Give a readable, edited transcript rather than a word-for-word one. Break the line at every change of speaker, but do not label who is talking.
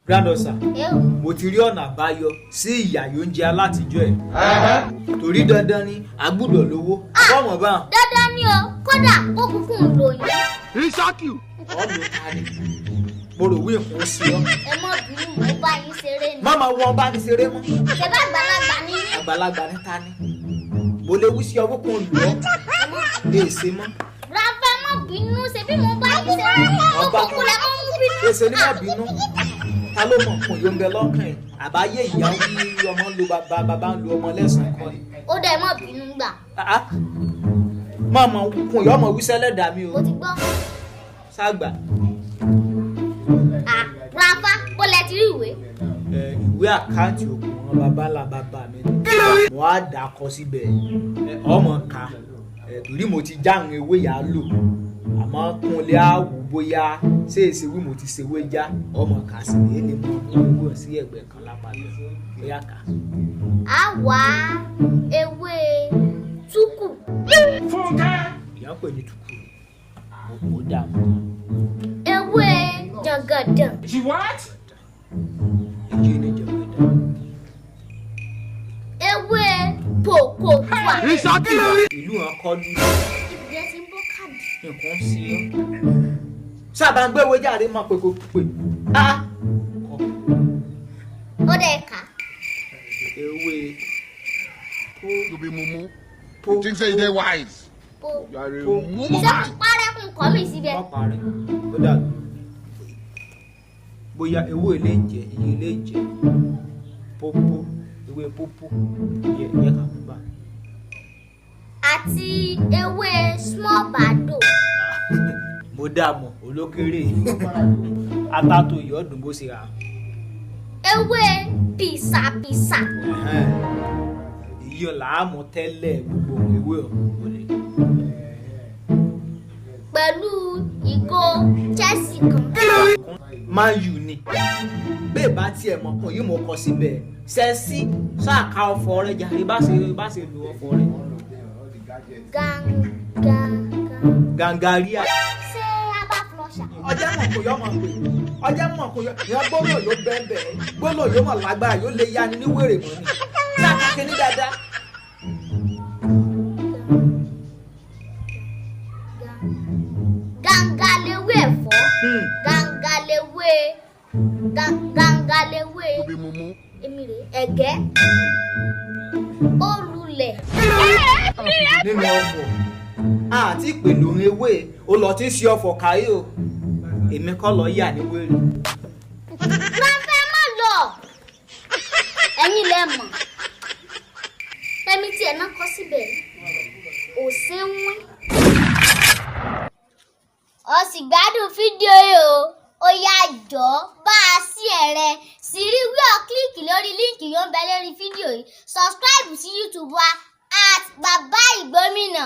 Granddaughter,
Ẹ o.
mo ti rí ọ̀nà àbáyọ sí ìyà yóò ń jẹ alátijọ́ ẹ̀. Torí dandan ni a gbúdọ̀ lówó. Bọ́mọ̀ bá
Dandan ni o, kódà ó kúkú ń lò yín.
ọ̀nà ta ni. Mo rò wí nǹkan ó sí ọ.
Ẹ mọ̀ bínú, mo bá yín ṣeré ni.
Má máa wọ́n bá mi ṣeré mọ́.
Ṣé bá àgbàlagbà ni yín?
Àgbàlagbà ní ta ni. Mo lè wí sí ọwọ́ kan lù ọ́.
Ẹ mọ̀
Lè ṣe mọ́.
Grandpa, má bínú, ṣe bí mo bá yín ṣeré. Ó
Ọba.
kúkú lẹ mọ́ mú bínú.
Èsè ní má bínú. Ta ló mọ̀ nǹkan yóò ń bẹ lọ́kàn ẹ̀? Àbáyé ìyá ń wí ọmọ ń lo bàbá, bàbá ń lo ọmọ lẹ́sàn-án kọ́ ni.
Ó dẹ̀ mọ̀ bínú gbà.
Ah, ah. Má mọ̀ kùn yọ́ mọ̀ wíṣẹ́ lẹ́dàá mi o.
Mo ti gbọ́.
Ságbà.
Ah, grandpa, bó lẹ ti rí ìwé?
Ẹ, ìwé àkáǹtì ògùn wọn bàbá ńlá bàbá mi ni wọn á dà kọ síbẹ̀. Ẹ, ọmọ ká ẹ, torí mo ti já àwọn ewé yà á lò, àmọ́ kúnlé á wò bóyá ṣé èsì wí mo ti ṣèwé já ọmọ ká sì ní lè mọ owó sí ẹ̀gbẹ́ kan lápá lọ bóyá ká.
A wá ewé túkù.
Ìyá ń pè ní tukù mo dà mọ́.
Ewé jàngàdàn.
Èyí ni jẹ̀gbẹ̀dẹ̀.
Ewé pòkòtùà.
Ìlú hàn kọlu.
Ìjẹ́ ti ń bọ́ káàdì.
Nǹkan ń ṣe ọ́ sábà ń gbéwé jáde mọ́ pé kò pè á.
Ó dẹ̀ kà.
Ewé
You be mumu.
po.
You think say you dey wise?
Po.
You are a
Po.
mumu
Ṣé
man.
kò parẹ́ kún kọ́ mi síbẹ̀?
Wọ́n parẹ́ ó dàbí bóyá ewé ilé jẹ iye ilé jẹ pópó, ewé pópó yẹ yẹ ká mú bá.
Àti ewé small bado.
Mo dá mọ̀ olókèrè atato ìyọ́dún bó ṣe rà.
Ewé pìsàpìsà.
Èyí làámu tẹ́lẹ̀ gbogbo ewé ọ̀hún olè.
Pẹ̀lú ìgò Chelsea kan.
Man U ni bẹ́ẹ̀ bá tiẹ̀ mọ̀ kàn yìí mo kọ síbẹ̀ ṣẹ́ẹ́sì sáà ká ọ̀fọ̀ rẹ̀ jàre bá ṣe lu ọ̀fọ̀ rẹ̀.
Gàngàgà.
Gàngàríà.
Ṣé abá flusher?
Ọjọ́ mọ̀ kò yọ mọ̀ pé ọjọ́ mọ̀ kò yọ ìyẹn gbólóò yóò bẹ́ẹ̀ gbólóò yóò mọ̀ lágbára yóò lè yani ní wèrè mọ́ ni sáà kékeré dáadáa.
Gàngà lewé ẹ̀fọ́. Gàngà lewé gàngà lewé.
You be mumu.
Èmi rè ẹ̀gẹ́. Ó lulẹ̀.
Nínú ọ̀fọ̀ àti ìpèlú ewé ó lọ tí ń ṣe ọ̀fọ̀ káyé o, èmi kọ́ lọ yà ní wèrè.
Grandpa, má lọ. Ẹ̀yin lẹ mọ̀. Tẹ́mi tí ẹ̀ náà kọ́ síbẹ̀. Òsínwín. Ó sì gbádùn fídíò yìí o. Ó yá, jọ̀ọ́, bá a sí ẹ̀rẹ̀ sì rí wí ọ́ click lórí link yóò ń bẹ lórí fídíò yìí. Subscribe sí YouTube wa @BàbáÌgbómìnà.